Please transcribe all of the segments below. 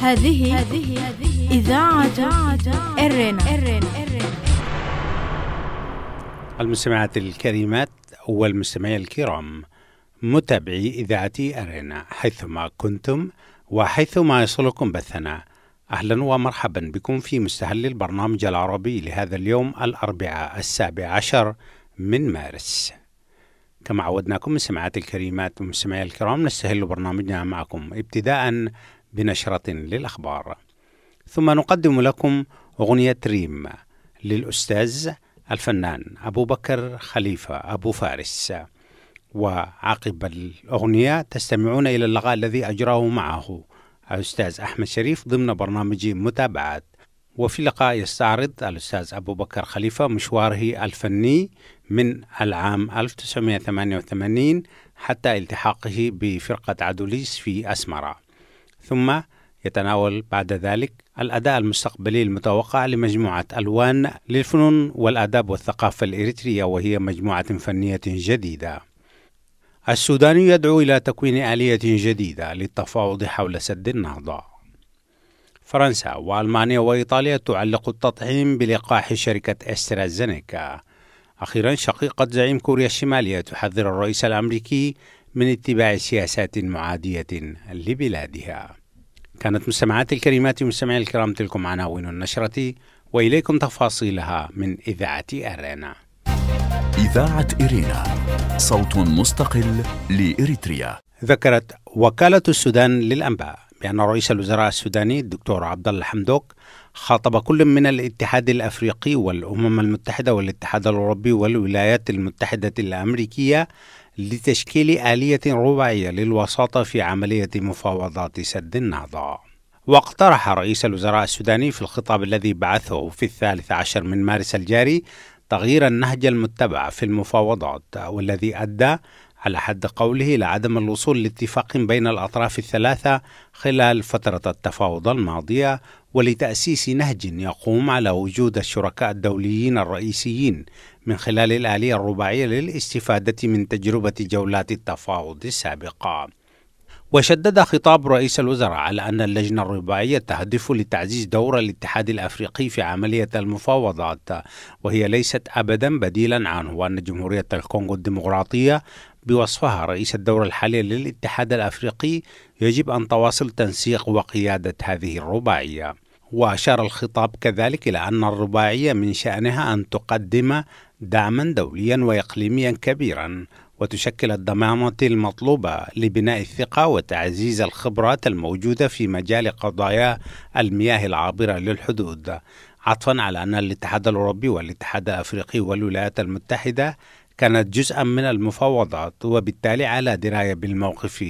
هذه إذاعة إرنا. المستمعات الكريمات والمستمعين الكرام، متابعي إذاعة أرينا حيثما كنتم وحيثما يصلكم بثنا، أهلا ومرحبا بكم في مستهل البرنامج العربي لهذا اليوم الأربعاء 17 من مارس. كما عودناكم مستمعات الكريمات ومستمعي الكرام، نستهل برنامجنا معكم ابتداء بنشرة للأخبار، ثم نقدم لكم أغنية ريم للأستاذ الفنان أبو بكر خليفة أبو فارس، وعقب الأغنية تستمعون إلى اللقاء الذي أجراه معه الأستاذ أحمد شريف ضمن برنامج متابعات. وفي اللقاء يستعرض الأستاذ أبو بكر خليفة مشواره الفني من العام 1988 حتى التحاقه بفرقة عدوليس في أسمرة، ثم يتناول بعد ذلك الأداء المستقبلي المتوقع لمجموعة ألوان للفنون والآداب والثقافة الإريترية، وهي مجموعة فنية جديدة. السوداني يدعو إلى تكوين آلية جديدة للتفاوض حول سد النهضة. فرنسا وألمانيا وإيطاليا تعلق التطعيم بلقاح شركة أسترازينيكا. أخيرا، شقيقة زعيم كوريا الشمالية تحذر الرئيس الأمريكي من اتباع سياسات معادية لبلادها. كانت مستمعات الكريمات ومستمعي الكرام تلكم عناوين النشرة، وإليكم تفاصيلها من إذاعة أرينا. إذاعة إرينا، صوت مستقل لإريتريا. ذكرت وكالة السودان للأنباء بأن رئيس الوزراء السوداني الدكتور عبد الله حمدوك خاطب كل من الاتحاد الأفريقي والأمم المتحدة والاتحاد الأوروبي والولايات المتحدة الأمريكية لتشكيل آلية رباعية للوساطة في عملية مفاوضات سد النهضة. واقترح رئيس الوزراء السوداني في الخطاب الذي بعثه في 13 من مارس الجاري تغيير النهج المتبع في المفاوضات، والذي أدى على حد قوله إلى عدم الوصول لاتفاق بين الأطراف الثلاثة خلال فترة التفاوض الماضية، ولتأسيس نهج يقوم على وجود الشركاء الدوليين الرئيسيين من خلال الآلية الرباعية للاستفادة من تجربة جولات التفاوض السابقة. وشدد خطاب رئيس الوزراء على أن اللجنة الرباعية تهدف لتعزيز دور الاتحاد الأفريقي في عملية المفاوضات، وهي ليست أبدا بديلا عنه، وأن جمهورية الكونغو الديمقراطية بوصفها رئيس الدورة الحالية للاتحاد الأفريقي يجب أن تواصل تنسيق وقيادة هذه الرباعية. وأشار الخطاب كذلك إلى أن الرباعية من شأنها أن تقدم دعما دوليا وإقليميا كبيرا، وتشكل الضمانة المطلوبة لبناء الثقة وتعزيز الخبرات الموجودة في مجال قضايا المياه العابرة للحدود، عطفا على أن الاتحاد الأوروبي والاتحاد الأفريقي والولايات المتحدة كانت جزءا من المفاوضات، وبالتالي على دراية بالموقف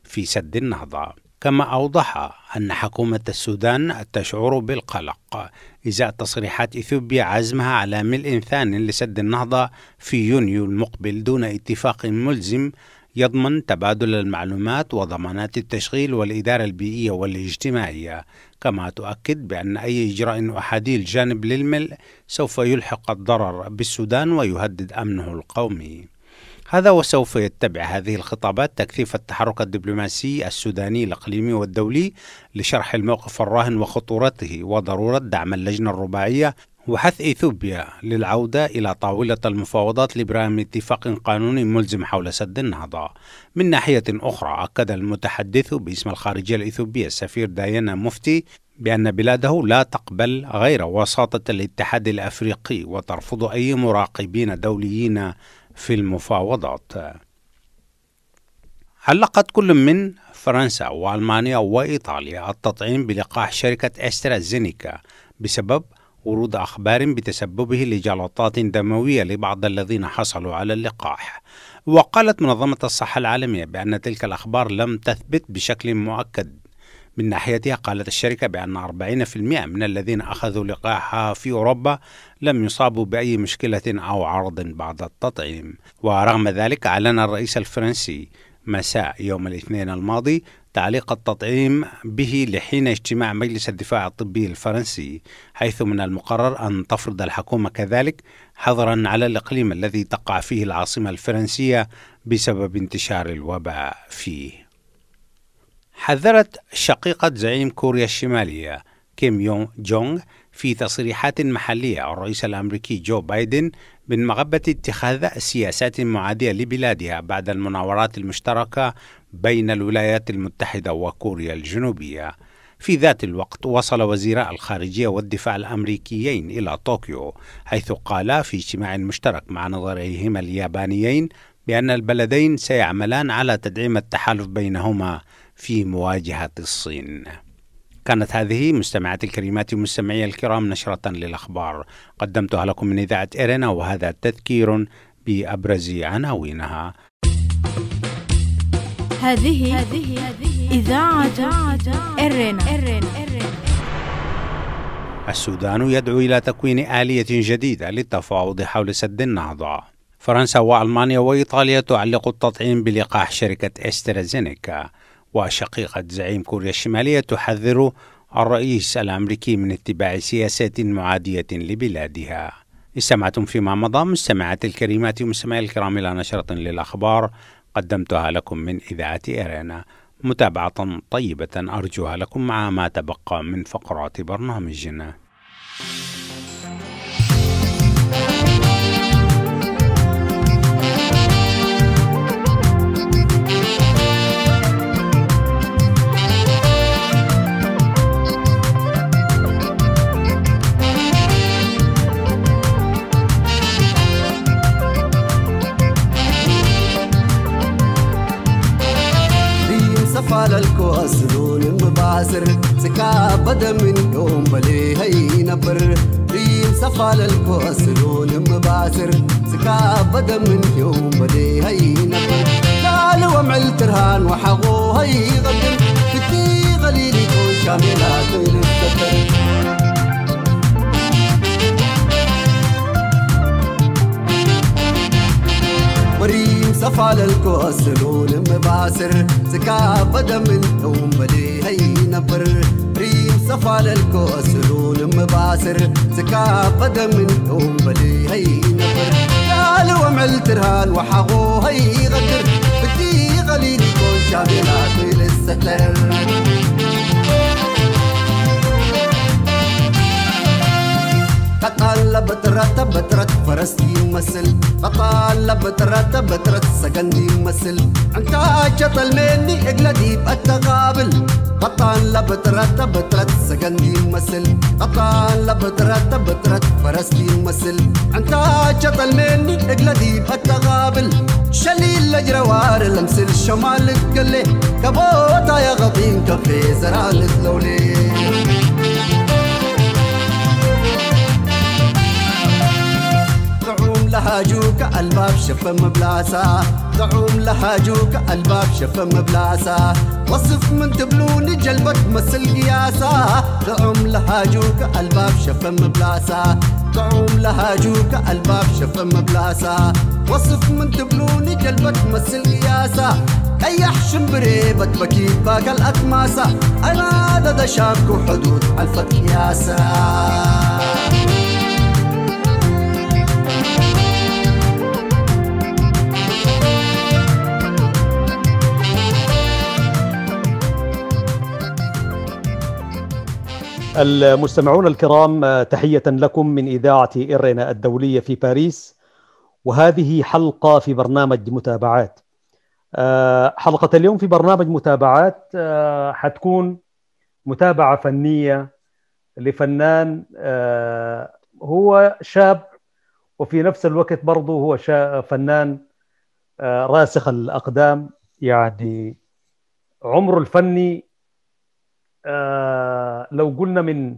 في سد النهضة. كما أوضح أن حكومة السودان تشعر بالقلق إزاء تصريحات إثيوبيا عزمها على ملء ثان لسد النهضة في يونيو المقبل دون اتفاق ملزم يضمن تبادل المعلومات وضمانات التشغيل والإدارة البيئية والاجتماعية. كما تؤكد بأن أي إجراء أحادي الجانب للملء سوف يلحق الضرر بالسودان ويهدد أمنه القومي. هذا وسوف يتبع هذه الخطابات تكثيف التحرك الدبلوماسي السوداني الإقليمي والدولي لشرح الموقف الراهن وخطورته وضرورة دعم اللجنة الرباعية وحث إثيوبيا للعودة إلى طاولة المفاوضات لإبرام اتفاق قانوني ملزم حول سد النهضة. من ناحية أخرى، أكد المتحدث باسم الخارجية الإثيوبية السفير ديانا مفتي بأن بلاده لا تقبل غير وساطة الاتحاد الأفريقي وترفض أي مراقبين دوليين في المفاوضات. علقت كل من فرنسا وألمانيا وإيطاليا التطعيم بلقاح شركة أسترازينيكا بسبب ورود أخبار بتسببه لجلطات دموية لبعض الذين حصلوا على اللقاح. وقالت منظمة الصحة العالمية بأن تلك الأخبار لم تثبت بشكل مؤكد. من ناحيتها، قالت الشركة بأن 40% من الذين أخذوا لقاحها في أوروبا لم يصابوا بأي مشكلة أو عرض بعد التطعيم. ورغم ذلك، أعلن الرئيس الفرنسي مساء يوم الاثنين الماضي تعليق التطعيم به لحين اجتماع مجلس الدفاع الطبي الفرنسي، حيث من المقرر أن تفرض الحكومة كذلك حظرا على الإقليم الذي تقع فيه العاصمة الفرنسية بسبب انتشار الوباء فيه. حذرت شقيقة زعيم كوريا الشمالية كيم يونغ جونغ في تصريحات محلية الرئيس الأمريكي جو بايدن من مغبة اتخاذ سياسات معادية لبلادها بعد المناورات المشتركة بين الولايات المتحدة وكوريا الجنوبية. في ذات الوقت وصل وزيرا الخارجية والدفاع الأمريكيين إلى طوكيو، حيث قالا في اجتماع مشترك مع نظريهما اليابانيين بأن البلدين سيعملان على تدعيم التحالف بينهما في مواجهة الصين. كانت هذه مستمعاتي الكريمات ومستمعي الكرام نشرة للأخبار قدمتها لكم من إذاعة إرنا، وهذا تذكير بأبرز عناوينها. هذه إذاعة إرنا. السودان يدعو إلى تكوين آلية جديدة للتفاوض حول سد النهضة. فرنسا وألمانيا وإيطاليا تعلق التطعيم بلقاح شركة أسترازينيكا. وشقيقة زعيم كوريا الشمالية تحذر الرئيس الأمريكي من اتباع سياسات معادية لبلادها. استمعتم فيما مضى مستمعات الكريمات ومستمعي الكرام إلى نشرة للأخبار قدمتها لكم من إذاعة إيرنا. متابعة طيبة أرجوها لكم مع ما تبقى من فقرات برنامجنا. الكوسلون مباسر سكابد من يوم بلي هي نبر ريم سفال الكوسلون مباسر سكابد من يوم بلي هي نبر قالوا ومعل ترهان وحغو هي غدر بدي غليلي كون شاملات للستر. وريم سفال الكوسلون مباسر سكابد من يوم بلي هي نبر ريم سفال الكوسلون مباسر سكابد من يوم بلي هي نبر قالوا ومعل ترهان وحغو هي غدر بدي غليلي كون شاملات للستر. قطالبت رتبت رت فرستي مسل قطالبت رتبت رت سكندي مسل انت شطل مني اقلدي التقابل قطالبت رتبت رت سكندي مسل قطالبت رتبت رت فرستي مسل انت شطل مني اقلدي التقابل شليل الاجروار الامسل شمال تقلي كبوتا يا غضين كفي زرال لولي. لهاجوك الباب شفم بلاسا دعوم لهاجوك الباب شفم بلاسا وصف من تبلوني جلبت مسل قياسا دعوم لهاجوك الباب شفم بلاسا دعوم لهاجوك الباب شفم بلاسا وصف من تبلوني جلبت مسل قياسا ايح شمبري بتبكي باك الأتماسا انا دا شابك حدود الفت قياسا. المستمعون الكرام، تحية لكم من إذاعة إرنا الدولية في باريس، وهذه حلقة في برنامج متابعات. حلقة اليوم في برنامج متابعات حتكون متابعة فنية لفنان هو شاب، وفي نفس الوقت برضه هو فنان راسخ الأقدام، يعني عمره الفني لو قلنا من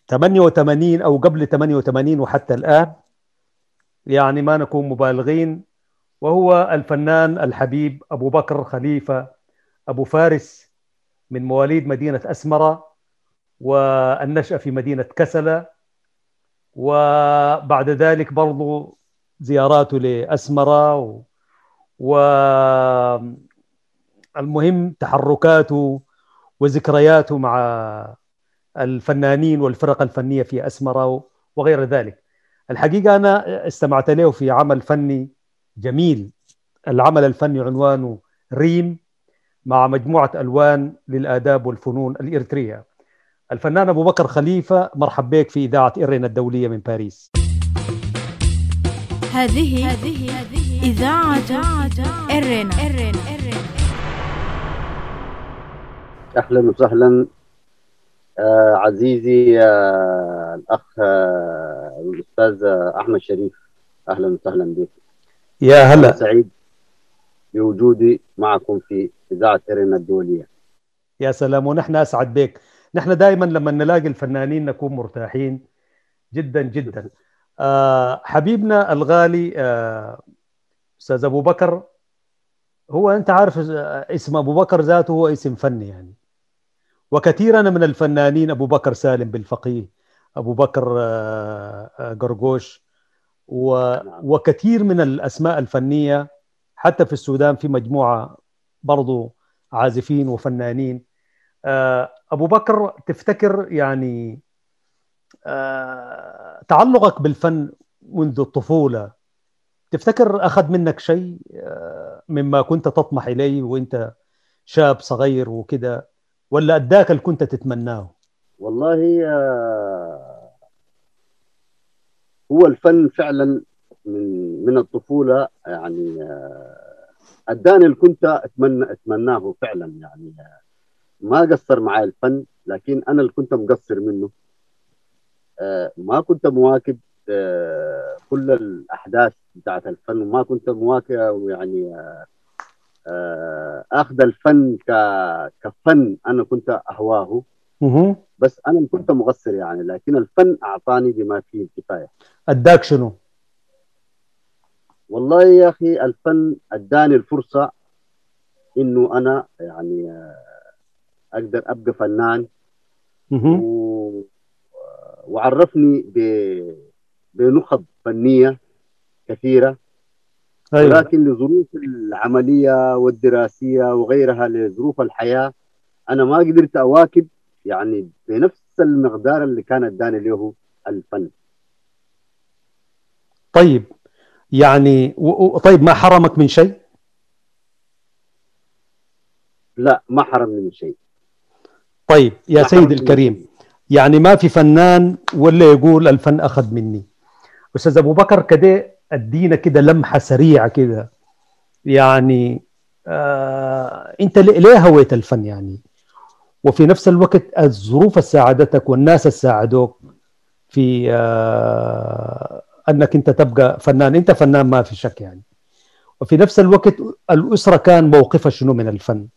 88 أو قبل 88 وحتى الآن، يعني ما نكون مبالغين. وهو الفنان الحبيب أبو بكر خليفة أبو فارس، من مواليد مدينة أسمرة والنشأة في مدينة كسلة، وبعد ذلك برضو زياراته لأسمرة والمهم تحركاته وذكرياته مع الفنانين والفرق الفنية في أسمرة وغير ذلك. الحقيقة أنا استمعت له في عمل فني جميل، العمل الفني عنوانه ريم، مع مجموعة ألوان للآداب والفنون الإريترية. الفنان أبو بكر خليفة، مرحب بك في إذاعة إرينا الدولية من باريس. هذه إذاعة إرينا. أهلا وسهلا عزيزي الأخ الأستاذ أحمد شريف، أهلا وسهلا بك. يا هلا، سعيد بوجودي معكم في إذاعة إرينا الدولية. يا سلام، ونحن أسعد بك. نحن دائما لما نلاقي الفنانين نكون مرتاحين جدا جدا. حبيبنا الغالي أستاذ أبو بكر، هو أنت عارف اسم أبو بكر ذاته هو اسم فني يعني، وكثيرا من الفنانين أبو بكر سالم بالفقيه، أبو بكر قرقوش، وكثير من الأسماء الفنية. حتى في السودان في مجموعة برضو عازفين وفنانين. أبو بكر، تفتكر يعني تعلقك بالفن منذ الطفولة، تفتكر أخذ منك شيء مما كنت تطمح إليه وإنت شاب صغير وكده، ولا أداك اللي كنت تتمناه؟ والله هو الفن فعلا من الطفولة يعني أداني اللي كنت أتمناه فعلا يعني. ما قصر معي الفن، لكن أنا اللي كنت مقصر منه. ما كنت مواكب كل الأحداث بتاعت الفن، وما كنت مواكب يعني أخذ الفن كفن أنا كنت أهواه، بس أنا كنت مقصر يعني، لكن الفن أعطاني بما فيه الكفاية. أداك شنو؟ والله يا أخي الفن أداني الفرصة إنه أنا يعني أقدر أبقى فنان، وعرفني بنخب فنية كثيرة. أيوة. ولكن لظروف العملية والدراسية وغيرها، لظروف الحياة، أنا ما قدرت أواكب يعني بنفس المقدار اللي كان أداني له الفن. طيب يعني طيب ما حرمك من شيء؟ لا، ما حرمني من شيء. طيب يا سيدي الكريم، يعني ما في فنان ولا يقول الفن أخذ مني. أستاذ أبو بكر، كده أدينا كده لمحة سريعة كده يعني، أنت ليه هويت الفن يعني، وفي نفس الوقت الظروف اللي ساعدتك والناس اللي ساعدوك في أنك أنت تبقى فنان؟ أنت فنان ما في شك يعني، وفي نفس الوقت الأسرة كان موقفها شنو من الفن؟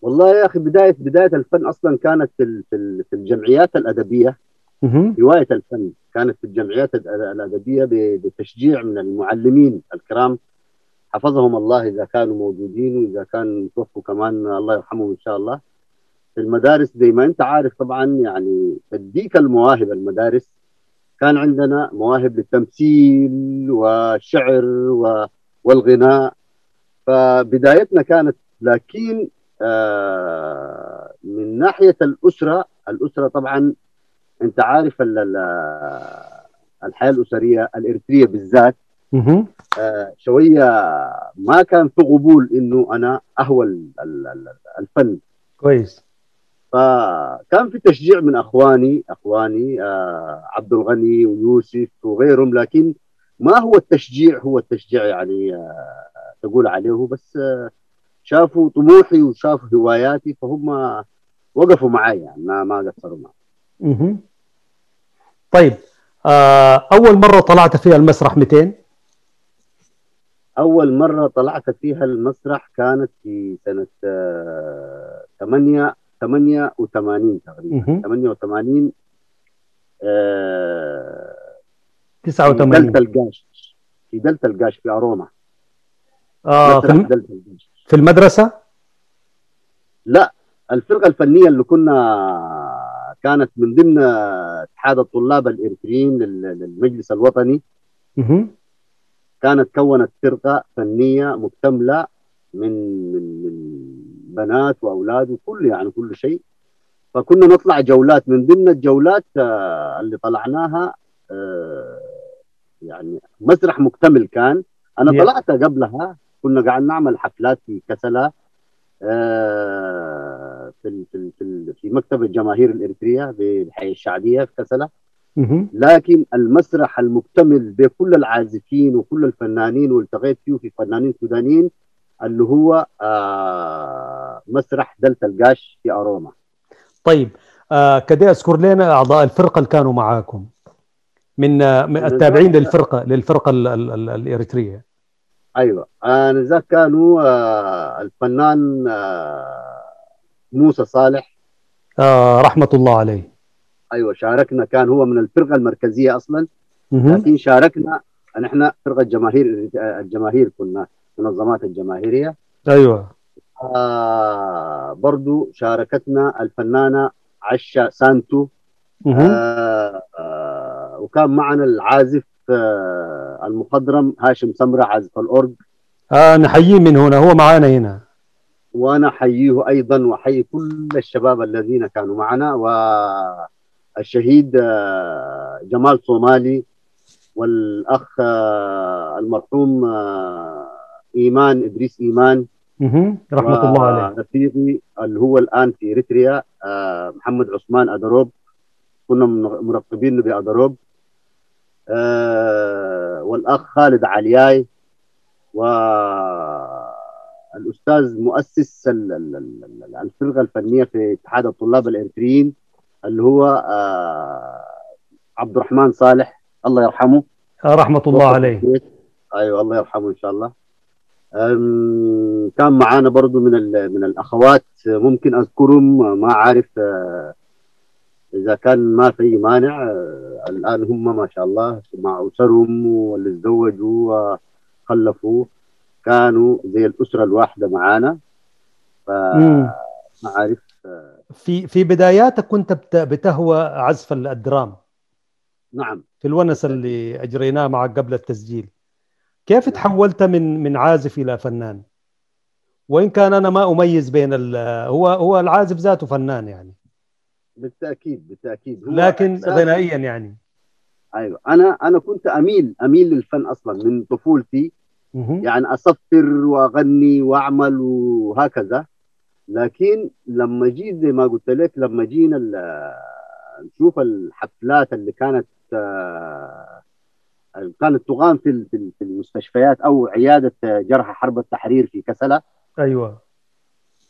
والله يا أخي بداية الفن أصلا كانت في الجمعيات الأدبية. هواية الفن كانت في الجمعيات الأدبية بتشجيع من المعلمين الكرام، حفظهم الله إذا كانوا موجودين، وإذا كانوا توفوا كمان الله يرحمهم إن شاء الله. في المدارس زي ما أنت عارف طبعا يعني تديك المواهب. المدارس كان عندنا مواهب للتمثيل والشعر والغناء، فبدايتنا كانت. لكن من ناحية الأسرة طبعا أنت عارف الحياة الأسرية الإريترية بالذات شوية ما كان في قبول إنه أنا أهوى الفن. كويس. فكان في تشجيع من أخواني عبد الغني ويوسف وغيرهم، لكن ما هو التشجيع، هو التشجيع يعني تقول عليه، بس شافوا طموحي وشافوا هواياتي فهم وقفوا معي يعني، ما قصروا معي. طيب أول مرة طلعت فيها المسرح 200؟ أول مرة طلعت فيها المسرح كانت في سنة 88 تقريبا. 88 89 في دلتا القاش، في دلتا القاش في أروما. في المدرسة؟ لا، الفرقة الفنية اللي كنا كانت من ضمن اتحاد الطلاب الإريتريين للمجلس الوطني. كانت كونت فرقة فنية مكتملة من من من بنات وأولاد وكل يعني كل شيء. فكنا نطلع جولات، من ضمن الجولات اللي طلعناها يعني مسرح مكتمل كان. أنا طلعت قبلها، كنا قاعد نعمل حفلات في كسلة في في في مكتب الجماهير الإريترية بالحي الشعبية في كسلة. لكن المسرح المكتمل بكل العازفين وكل الفنانين، والتقيت فيه في فنانين سودانيين، اللي هو مسرح دلتا القاش في أروما. طيب كده اذكر لنا أعضاء الفرقة اللي كانوا معاكم من التابعين للفرقة الإريترية. أيوة، آنذاك كانوا الفنان موسى صالح رحمة الله عليه. أيوة، شاركنا، كان هو من الفرقة المركزية أصلا، لكن شاركنا نحن فرقة الجماهير، كنا منظمات الجماهيرية. أيوة. برضو شاركتنا الفنانة عشا سانتو. وكان معنا العازف المخضرم هاشم سمرة، عازف الأورج. نحييه من هنا، هو معانا هنا، وأنا أحييه أيضا، وأحيي كل الشباب الذين كانوا معنا، والشهيد جمال صومالي، والأخ المرحوم إيمان إدريس إيمان رحمة الله عليه، رفيقي اللي هو الآن في إريتريا محمد عثمان أدروب، كنا مرقبينه بأدروب، والأخ خالد علياي، والأستاذ مؤسس الفرقة الفنية في اتحاد الطلاب الإريتريين اللي هو عبد الرحمن صالح، الله يرحمه، رحمة الله عليه. أيوة، الله يرحمه إن شاء الله. كان معانا برضو من الأخوات، ممكن أذكرهم، ما عارف إذا كان ما في مانع. الآن هم ما شاء الله مع أسرهم، واللي تزوجوا وخلفوا، كانوا زي الأسرة الواحدة معانا. فما عارف. في بداياتك كنت بتهوى عزف الدرام. نعم، في الونس اللي أجريناه معك قبل التسجيل، كيف تحولت من عازف إلى فنان؟ وإن كان أنا ما أميز بين هو العازف ذاته فنان يعني. بالتأكيد بالتأكيد، هو لكن غنائيا يعني. أيوة، أنا كنت أميل للفن أصلا من طفولتي، يعني أصفر وأغني وأعمل وهكذا. لكن لما جيت زي ما قلت لك، لما جينا نشوف الحفلات اللي كانت تقام في المستشفيات أو عيادة جرحى حرب التحرير في كسلة. أيوة.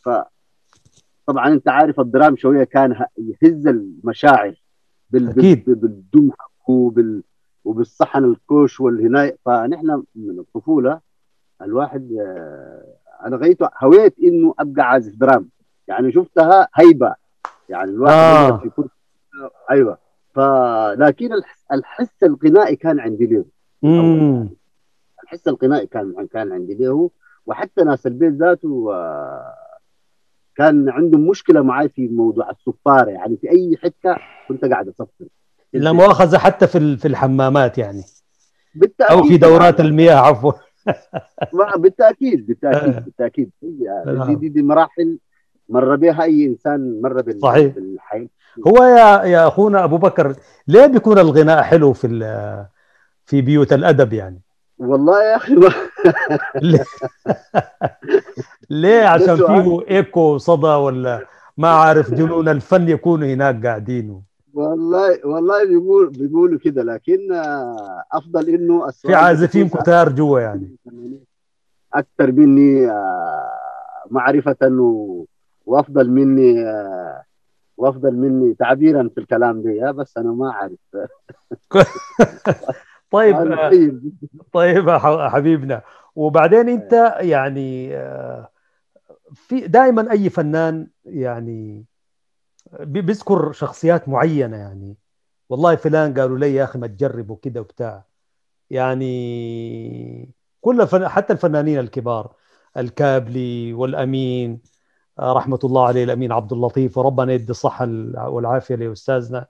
فطبعا أنت عارف الدرام شوية كان يهز المشاعر بالدم وبالصحن الكوش والهناء. فنحن من الطفولة الواحد أنا غيته هويت إنه أبقى عازف درام، يعني شفتها هيبة يعني الواحد في كل. أيوة. فلكن الحس الغنائي كان عندي له. الحس الغنائي كان عندي له، وحتى ناس البيت ذاته كان عندهم مشكلة معي في موضوع الصفاره، يعني في اي حتة كنت قاعد اصفر، لا مؤاخذة، حتى في الحمامات يعني، بالتأكيد، او في دورات المياه، عفوا. بالتاكيد بالتاكيد بالتاكيد، دي مراحل مر بها اي انسان مر بالحياة. هو يا اخونا ابو بكر، ليه بيكون الغناء حلو في بيوت الادب يعني؟ والله يا اخي ليه؟ عشان فيه ايكو صدى، ولا ما عارف جنون الفن يكونوا هناك قاعدين. والله بيقولوا كده، لكن افضل انه في عازفين كتار جوا يعني اكثر مني معرفة، وافضل مني وافضل مني تعبيرا في الكلام ده، بس انا ما اعرف. طيب طيب حبيبنا، وبعدين انت يعني في دائما اي فنان يعني بيذكر شخصيات معينة، يعني والله فلان قالوا لي يا اخي ما تجربوا كده وبتاع، يعني كل حتى الفنانين الكبار، الكابلي والامين رحمه الله عليه، الامين عبد اللطيف، وربنا يدي الصحة والعافية لاستاذنا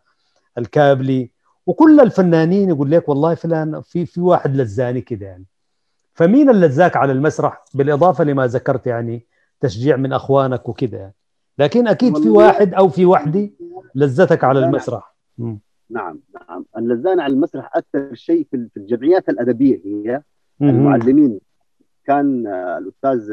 الكابلي، وكل الفنانين يقول لك والله فلان في واحد لزاني كده يعني. فمين اللي لزاك على المسرح بالاضافة لما ذكرت يعني تشجيع من اخوانك وكده يعني، لكن اكيد في واحد او في وحده لزتك على المسرح. نعم نعم، اللزاني على المسرح اكثر شيء في الجمعيات الادبية هي المعلمين. كان الاستاذ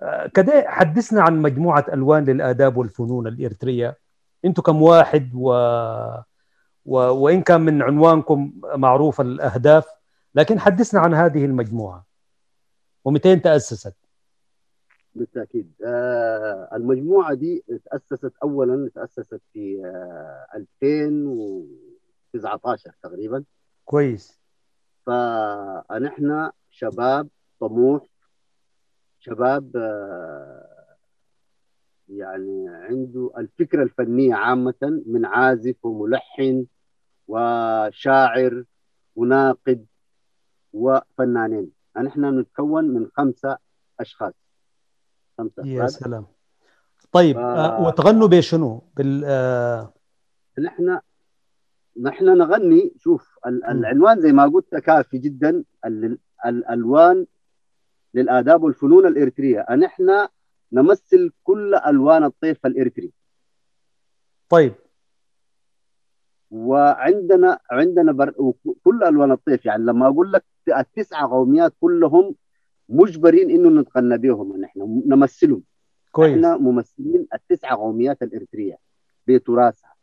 كده حدثنا عن مجموعة ألوان للآداب والفنون الإريترية. أنتم كم واحد وإن كان من عنوانكم معروف الأهداف، لكن حدثنا عن هذه المجموعة ومتين تأسست؟ بالتأكيد المجموعة دي تأسست أولا، تأسست في 2019 تقريبا. كويس. فنحن شباب طموح، شباب يعني عنده الفكرة الفنية عامة، من عازف وملحن وشاعر وناقد وفنانين. نحن نتكون من 5 أشخاص. 5 يا سلام. طيب وتغنوا بشنو؟ نحن نغني. شوف العنوان زي ما قلت كافي جدا، الألوان للآداب والفنون الإريترية. نحن نمثل كل ألوان الطيف الإريتري. طيب. وعندنا كل ألوان الطيف، يعني لما أقول لك 9 قوميات كلهم مجبرين إنه نتغنى بهم، نحن نمثلهم. كويس. احنا ممثلين 9 قوميات الإريترية بتراثها.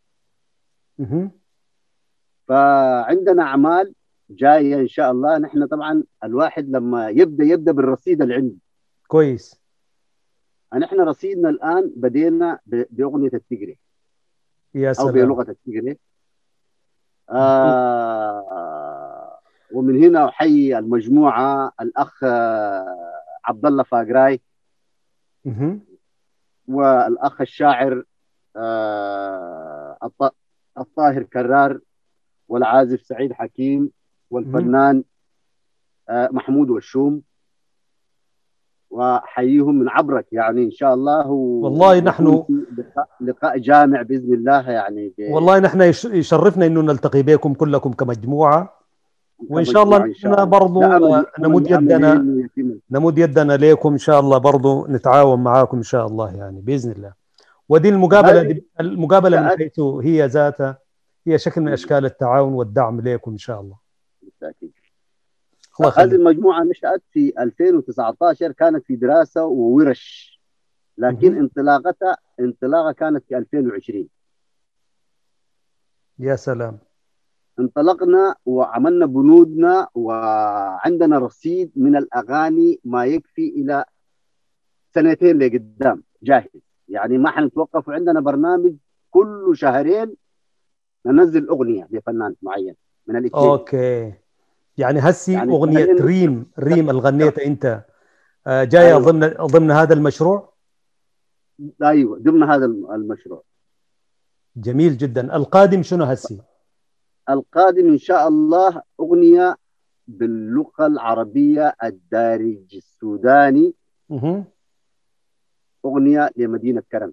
فعندنا أعمال جاية إن شاء الله. نحن طبعا الواحد لما يبدأ بالرصيد اللي عنده. كويس. نحن رصيدنا الآن بدينا بأغنية التجري. يا سلام. أو بلغة التجري. ومن هنا أحيي المجموعة، الأخ عبد الله فاقراي، والأخ الشاعر الطاهر كرار، والعازف سعيد حكيم، والفنان محمود والشوم، وحييهم من عبرك يعني إن شاء الله. والله نحن لقاء جامع بإذن الله يعني والله نحن يشرفنا إنه نلتقي بكم كلكم كمجموعة، وإن شاء الله نحن برضو نمد يدنا لكم إن شاء الله، برضو نتعاون معاكم إن شاء الله يعني بإذن الله. ودي المقابلة، المقابلة من حيث هي ذاتها هي شكل من أشكال التعاون والدعم لكم إن شاء الله. بالتأكيد. هذه المجموعة نشأت في 2019، كانت في دراسة وورش، لكن انطلاقة كانت في 2020. يا سلام. انطلقنا وعملنا بنودنا، وعندنا رصيد من الأغاني ما يكفي إلى 2 سنين لقدام جاهز، يعني ما حنتوقف. وعندنا برنامج كل شهرين ننزل أغنية لفنان معين من الاثنين. okay. يعني هسي يعني أغنية ريم اللي غنيتها أنت جاية. أيوة. ضمن هذا المشروع؟ أيوة، ضمن هذا المشروع. جميل جدا. القادم شنو هسي؟ القادم إن شاء الله أغنية باللغة العربية الدارج السوداني، أغنية لمدينة كرم.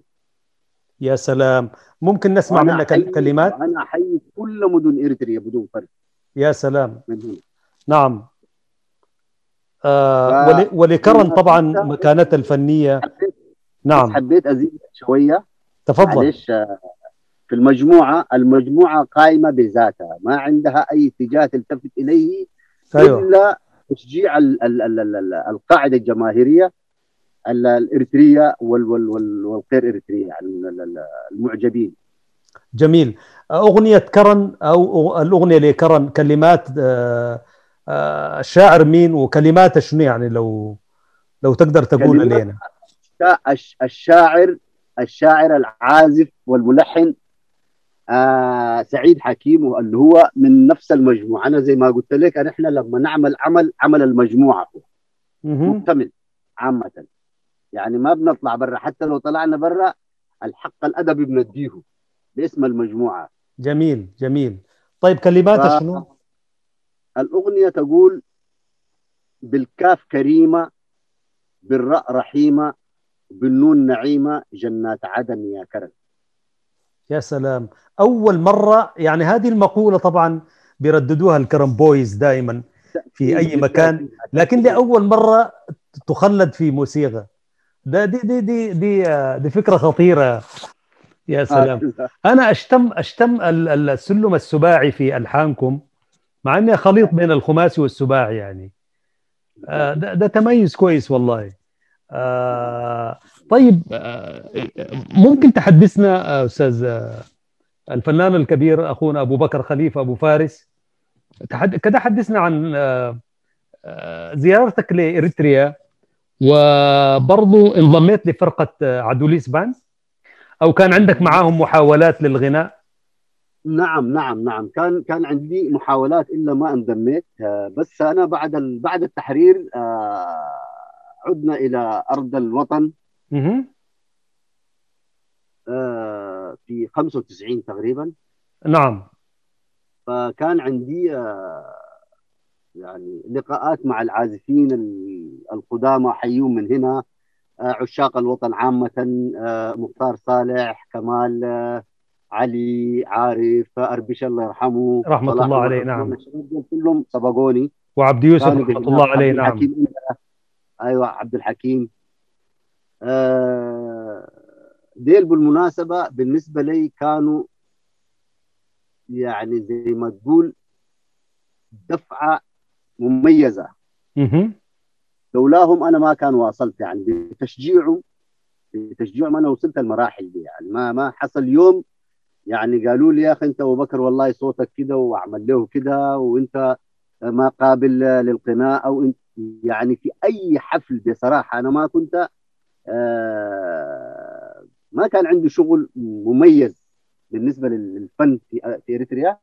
يا سلام. ممكن نسمع منك الكلمات؟ أنا أحيي كل مدن إريتريا بدون فرق. يا سلام. من هنا. نعم. ولكرم طبعا مكانتها الفنية. نعم. حبيت أزيد شوية. تفضل. معلش. في المجموعة قائمة بذاتها، ما عندها أي اتجاه تلتفت إليه. أيوة. إلا تشجيع القاعدة الجماهيرية الإريترية والغير إريترية، يعني المعجبين. جميل. أغنية كرن أو الأغنية لكرن، كلمات الشاعر مين وكلماته شنو يعني، لو تقدر تقول لنا؟ الشاعر العازف والملحن سعيد حكيم، اللي هو من نفس المجموعة. أنا زي ما قلت لك، نحن لما نعمل عمل المجموعة مكتمل عامة، يعني ما بنطلع برا، حتى لو طلعنا برا الحق الأدبي بنديه باسم المجموعة. جميل جميل. طيب كلماتها شنو؟ الأغنية تقول: بالكاف كريمة، بالراء رحيمة، بالنون نعيمة، جنات عدن يا كرم. يا سلام. أول مرة يعني هذه المقولة طبعا بيرددوها الكرم بويز دائما في أي مكان، لكن لأول مرة تخلد في موسيقى. ده دي دي دي دي, دي فكرة خطيرة. يا سلام. أنا أشتم السلم السباعي في ألحانكم، مع أني خليط بين الخماسي والسباعي يعني. ده تميز كويس والله. طيب، ممكن تحدثنا أستاذ الفنان الكبير أخونا أبو بكر خليفة أبو فارس، كده حدثنا عن زيارتك لإريتريا، وبرضو انضميت لفرقة عدوليس باند، أو كان عندك معاهم محاولات للغناء؟ نعم نعم نعم، كان عندي محاولات إلا ما انضميت، بس أنا بعد التحرير عدنا إلى أرض الوطن في 95 تقريبا. نعم. فكان عندي يعني لقاءات مع العازفين القدامى، حيون من هنا، عشاق الوطن عامة، مختار صالح، كمال علي، عارف أربش الله يرحمه، رحمة الله عليه، نعم، كلهم سبقوني، وعبد يوسف رحمة الله عليه، نعم، أيوة عبد الحكيم. ديل بالمناسبة بالنسبة لي كانوا يعني زي ما تقول دفعة مميزة. لولاهم أنا ما كان واصلت، يعني بتشجيعهم أنا وصلت المراحل دي، يعني ما حصل يوم يعني قالوا لي يا أخي أنت أبو بكر والله صوتك كده وأعمل له كده وأنت ما قابل للقناء أو أنت، يعني في أي حفل بصراحة أنا ما كنت ما كان عندي شغل مميز بالنسبة للفن في إريتريا،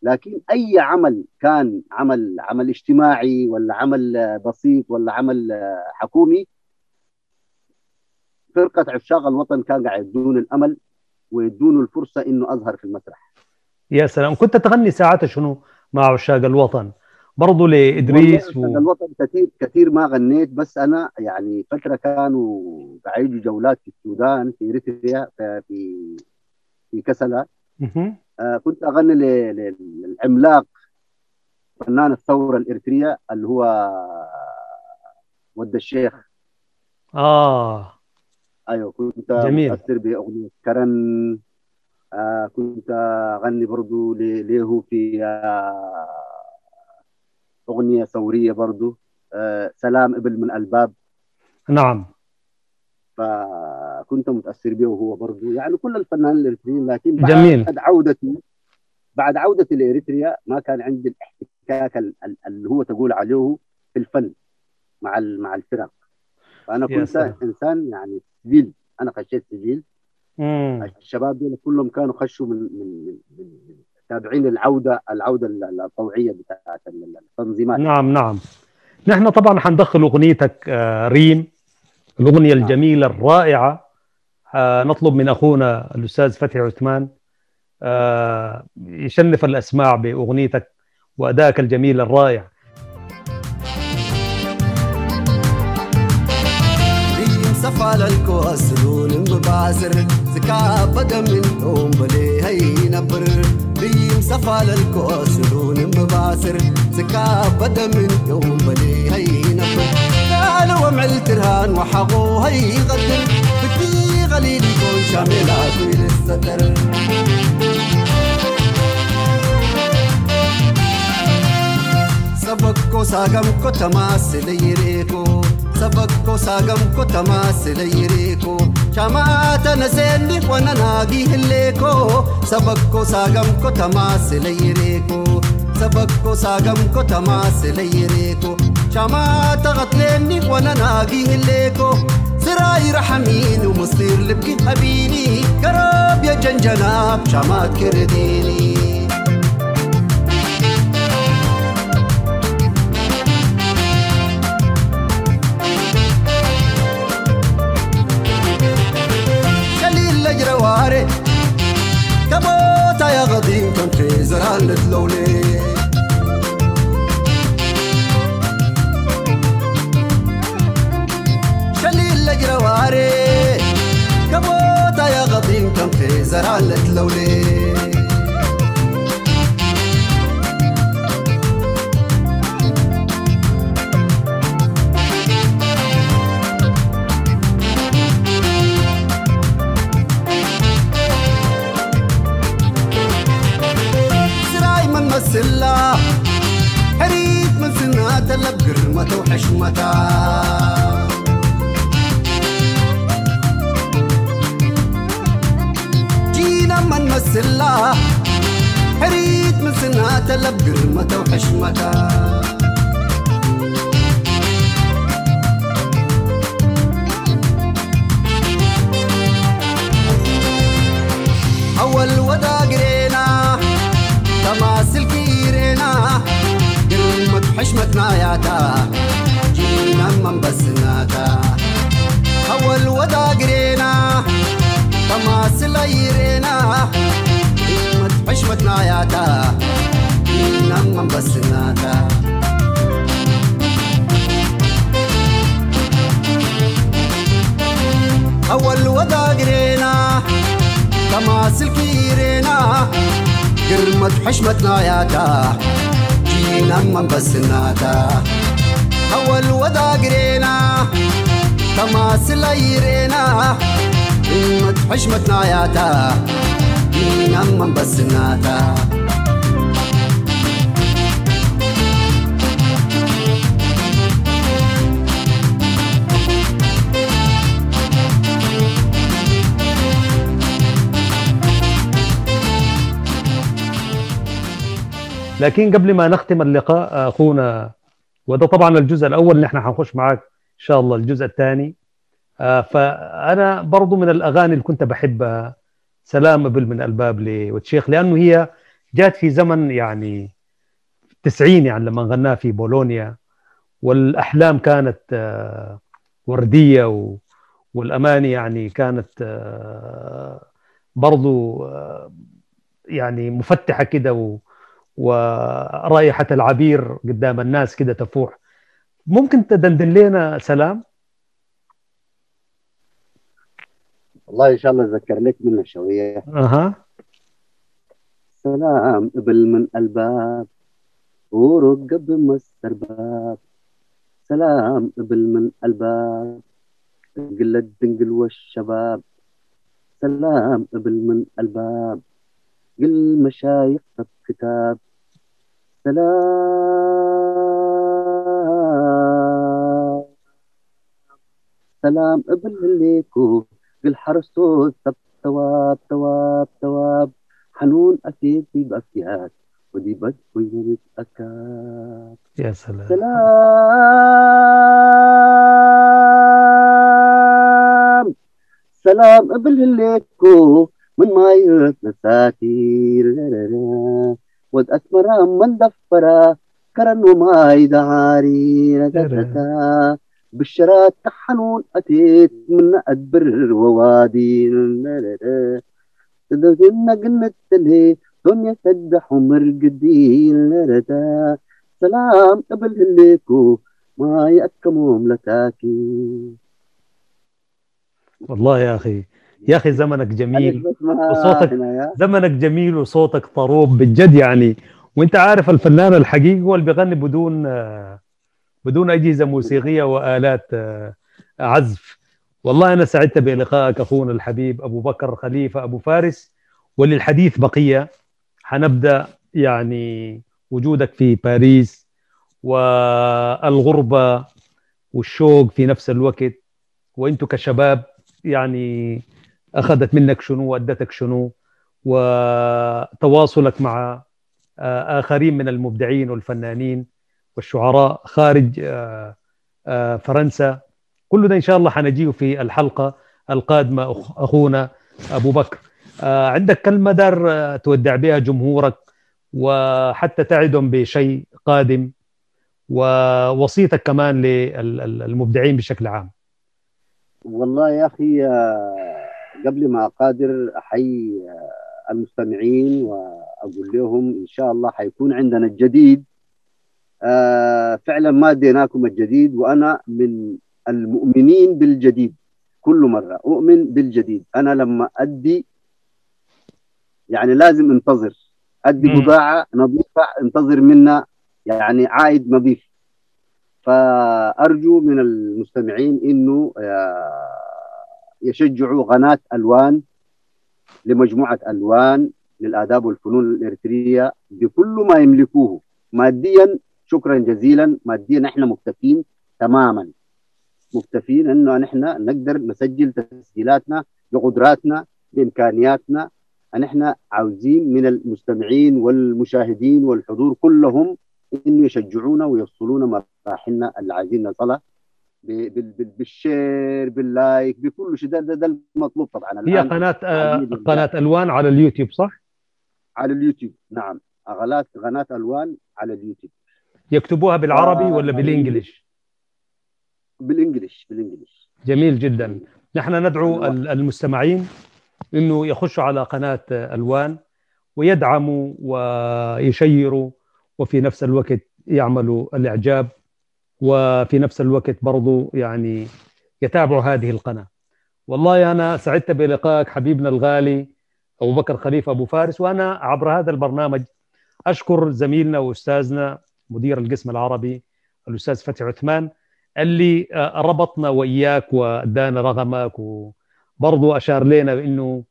لكن أي عمل كان عمل اجتماعي ولا عمل بسيط ولا عمل حكومي، فرقة عشاق الوطن كان قاعد يدون الأمل ويدون الفرصة إنه أظهر في المسرح. يا سلام. كنت تغني ساعتها شنو مع عشاق الوطن؟ برضو لإدريس عشاق الوطن كثير كثير ما غنيت، بس أنا يعني فترة كانوا قاعد جولات في السودان، في إريتريا، في كسلة. كنت أغني للعملاق فنان الثورة الإريترية اللي هو ود الشيخ. أيوه، كنت متأثر بأغنية كرن. كنت أغني برضو له في أغنية ثورية برضو، سلام ابل من الباب. نعم. فكنت متأثر به وهو برضو، يعني كل الفنانين الإريتريين. لكن جميل. بعد عودتي لإريتريا ما كان عندي الاحتكاك اللي هو تقول عليه في الفن مع الفرق. فأنا كنت إنسان يعني civil، أنا خشيت civil. الشباب دول كلهم كانوا خشوا من من من, من تابعين العودة الطوعية بتاعت التنظيمات. نعم نعم. نحن طبعا حندخل أغنيتك ريم، الأغنية الجميلة الرائعة. نطلب من أخونا الأستاذ فتحي عثمان يشنف الأسماع بأغنيتك وأدائك الجميل الرائع. سفال الكوسرون مبازر زكا من يوم بلي هي نبر، ريم سفال الكوسرون مبازر زكا من يوم بلي هي نبر، قالوا ومعل ترهان وحقو هي غدر، بدي غليل يكون شاملات للستر. سبكو ساقمكو تماس ليريكو، سبكو ساقمكو تماس ليريكو، شمات نسيني وانا ناقي هليكو، سبكو ساقمكو تماس ليريكو، سبكو ساقمكو تماس ليريكو، شمات غتليني وانا ناقي هليكو، سراي رحمين ومصير لبكي حبيني، قرب يا جنجناب شمات كرديني. كبوتا يا غضيم كم في زران لتلولي، شليل لجرواري كبوتا يا غضيم كم في زران لتلولي. سلا حريت من سنات لبقر ما توحش متى، جينا من مسلا حريت من سنات لبقرمته وحشمته. أول ودا قرينا تماثل كيرينا قرمت حشمتنا ياتا جينا من بسناتا. أول ودا قرينا تماثل يرينا قرمت حشمتنا ياتا جينا من بسناتا. أول ودا قرينا تماثل كيرينا قرمت حشمتنا ياتا جينا من بسناتا. أول ودا قرينا تماثل يرينا قرمت حشمتنا ياتا جينا من بسناتا. لكن قبل ما نختم اللقاء اخونا، وده طبعا الجزء الاول، نحن حنخش معاك ان شاء الله الجزء الثاني. فانا برضو من الاغاني اللي كنت بحبها سلام قبل من الباب لوتشيخ، لانه هي جات في زمن يعني 90، يعني لما غناها في بولونيا، والاحلام كانت وردية والاماني يعني كانت برضو يعني مفتحة كده، ورائحة العبير قدام الناس كده تفوح. ممكن تدندن لنا سلام؟ والله إن شاء الله أتذكر لك منها شوية. أها. سلام قبل من الباب ورقب مسترباب، سلام قبل من الباب قل الدنقل والشباب، سلام قبل من الباب قل مشايخ كتاب، سلام سلام قبل ليكو قل حرسو ثب ثواب ثواب ثواب حنون أكيد في بأكيات ودي بس وينت أكاب. يا سلام. سلام سلام قبل ليكو من ما يتساتير ود أسمرا من دفرا كرن وما يدعاري بالشرات تحنون أتيت من أدبر ووادي قلنا تلهي دنيا تدح ومرقدين سلام قبل هليكو ما يأكمهم لتاكي. والله يا أخي، يا أخي زمنك جميل وصوتك، زمنك جميل وصوتك طروب بالجد يعني. وانت عارف الفنان الحقيقي هو اللي بيغني بدون أجهزة موسيقية وآلات عزف. والله أنا سعدت بلقائك أخونا الحبيب أبو بكر خليفة أبو فارس، وللحديث بقية. حنبدأ يعني وجودك في باريس والغربة والشوق في نفس الوقت، وانتو كشباب يعني أخذت منك شنو وأدتك شنو، وتواصلك مع آخرين من المبدعين والفنانين والشعراء خارج فرنسا، كل ده إن شاء الله حنجيه في الحلقة القادمة. أخونا أبو بكر، عندك كلمة دار تودع بها جمهورك وحتى تعدهم بشيء قادم، ووصيتك كمان للمبدعين بشكل عام؟ والله يا أخي قبل ما أقادر أحيي المستمعين وأقول لهم إن شاء الله حيكون عندنا الجديد. فعلا ما اديناكم الجديد، وأنا من المؤمنين بالجديد، كل مرة أؤمن بالجديد. أنا لما أدي يعني لازم انتظر، أدي بضاعة نظيفة، انتظر منا يعني عائد نظيف. فأرجو من المستمعين إنه يشجعوا قناة ألوان لمجموعة ألوان للآداب والفنون الإريترية بكل ما يملكوه ماديا. شكرا جزيلا. ماديا نحن مكتفين تماما، مكتفين انه نحن نقدر نسجل تسجيلاتنا بقدراتنا بامكانياتنا. نحن عاوزين من المستمعين والمشاهدين والحضور كلهم انه يشجعونا ويوصلونا مراحلنا اللي عايزين نصلها بال share، بال like، بكل شيء. ده المطلوب طبعا. هي قناة الوان على اليوتيوب، صح؟ على اليوتيوب، نعم. قناة الوان على اليوتيوب. يكتبوها بالعربي ولا بال English؟ بال English. جميل جدا. نحن ندعو المستمعين انه يخشوا على قناة الوان ويدعموا ويشيروا، وفي نفس الوقت يعملوا الاعجاب، وفي نفس الوقت برضو يعني يتابعوا هذه القناة. والله أنا سعدت بلقائك حبيبنا الغالي أبو بكر خليفة أبو فارس، وأنا عبر هذا البرنامج أشكر زميلنا وأستاذنا مدير القسم العربي الأستاذ فتحي عثمان اللي ربطنا وإياك وأدانا رقمك، وبرضو أشار لنا بأنه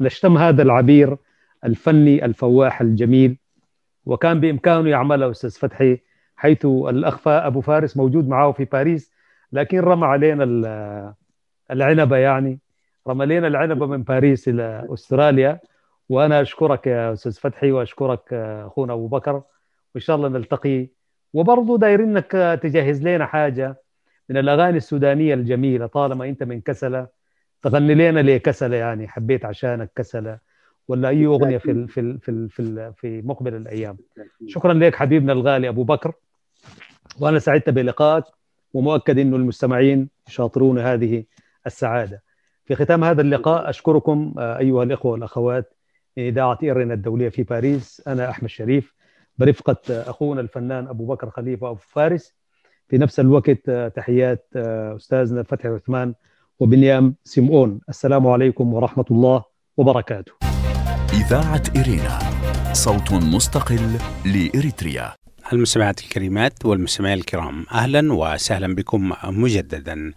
نشتم هذا العبير الفني الفواح الجميل، وكان بإمكانه يعمله أستاذ فتحي حيث الأخ أبو فارس موجود معه في باريس، لكن رمى علينا العنبة، يعني رمى لنا العنبة من باريس إلى أستراليا. وأنا أشكرك يا أستاذ فتحي، وأشكرك أخونا أبو بكر، وإن شاء الله نلتقي. وبرضو دايرينك تجهز لنا حاجة من الأغاني السودانية الجميلة، طالما أنت من كسلة تغني لنا ليه كسلة، يعني حبيت عشانك كسلة، ولا أي أغنية في في في في في مقبل الأيام. شكرا لك حبيبنا الغالي أبو بكر، وأنا سعدت بلقائك، ومؤكد أنه المستمعين يشاطرون هذه السعادة. في ختام هذا اللقاء أشكركم أيها الإخوة والأخوات من إذاعة إيرنا الدولية في باريس. أنا أحمد شريف برفقة أخونا الفنان أبو بكر خليفة أبو فارس. في نفس الوقت تحيات أستاذنا فتحي عثمان وبنيام سيمون. السلام عليكم ورحمة الله وبركاته. إذاعة إيرينا، صوت مستقل لإريتريا. المستمعات الكريمات والمستمعين الكرام، أهلا وسهلا بكم مجددا.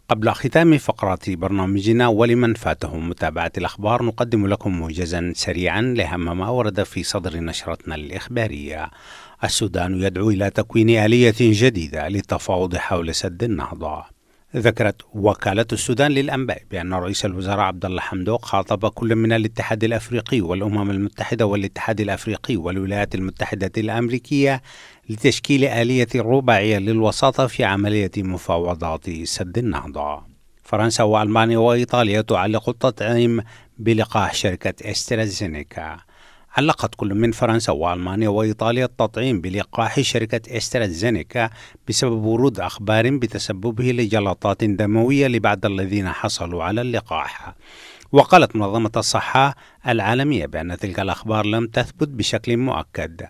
قبل ختام فقرة برنامجنا ولمن فاتهم متابعة الأخبار، نقدم لكم موجزا سريعا لأهم ما ورد في صدر نشرتنا الإخبارية. السودان يدعو إلى تكوين آلية جديدة للتفاوض حول سد النهضة. ذكرت وكالة السودان للأنباء بأن رئيس الوزراء عبد الله حمدوك خاطب كل من الاتحاد الأفريقي والأمم المتحدة والاتحاد الأفريقي والولايات المتحدة الأمريكية لتشكيل آلية رباعية للوساطة في عملية مفاوضات سد النهضة. فرنسا وألمانيا وإيطاليا تعلق التطعيم بلقاح شركة استرازينيكا. علقت كل من فرنسا وألمانيا وإيطاليا التطعيم بلقاح شركة استرازينيكا بسبب ورود أخبار بتسببه لجلطات دموية لبعض الذين حصلوا على اللقاح. وقالت منظمة الصحة العالمية بأن تلك الأخبار لم تثبت بشكل مؤكد.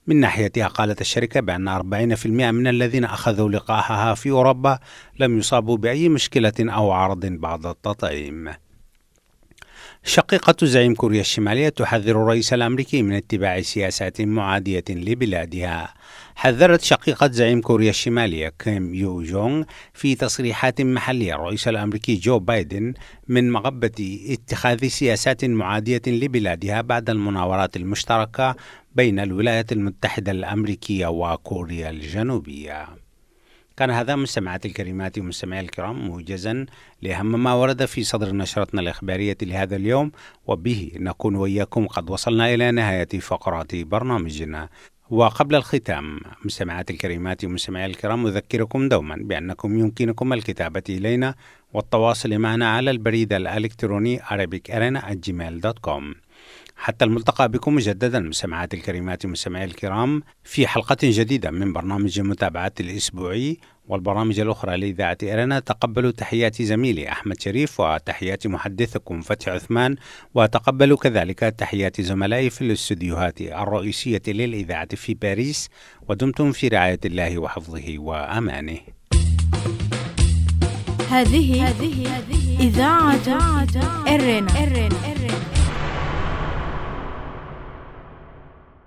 من ناحيتها قالت الشركة بأن 40% من الذين أخذوا لقاحها في أوروبا لم يصابوا بأي مشكلة أو عرض بعد التطعيم. شقيقة زعيم كوريا الشمالية تحذر الرئيس الأمريكي من اتباع سياسات معادية لبلادها. حذرت شقيقة زعيم كوريا الشمالية كيم يو جونغ في تصريحات محلية الرئيس الأمريكي جو بايدن من مغبة اتخاذ سياسات معادية لبلادها بعد المناورات المشتركة بين الولايات المتحدة الأمريكية وكوريا الجنوبية. كان هذا مستمعات الكريمات ومستمعي الكرام موجزا لأهم ما ورد في صدر نشرتنا الإخبارية لهذا اليوم، وبه نكون وإياكم قد وصلنا إلى نهاية فقرات برنامجنا. وقبل الختام مستمعات الكريمات ومستمعي الكرام، أذكركم دوما بأنكم يمكنكم الكتابة إلينا والتواصل معنا على البريد الإلكتروني arabicarena@gmail.com. حتى الملتقى بكم مجددا مستمعات الكريمات ومستمعي الكرام في حلقة جديدة من برنامج متابعة الأسبوعي والبرامج الأخرى لإذاعة إيرنا. تقبلوا تحيات زميلي أحمد شريف وتحيات محدثكم فتحي عثمان، وتقبلوا كذلك تحيات زملائي في الاستديوهات الرئيسية للإذاعة في باريس، ودمتم في رعاية الله وحفظه وأمانه. هذه إذاعة إيرنا.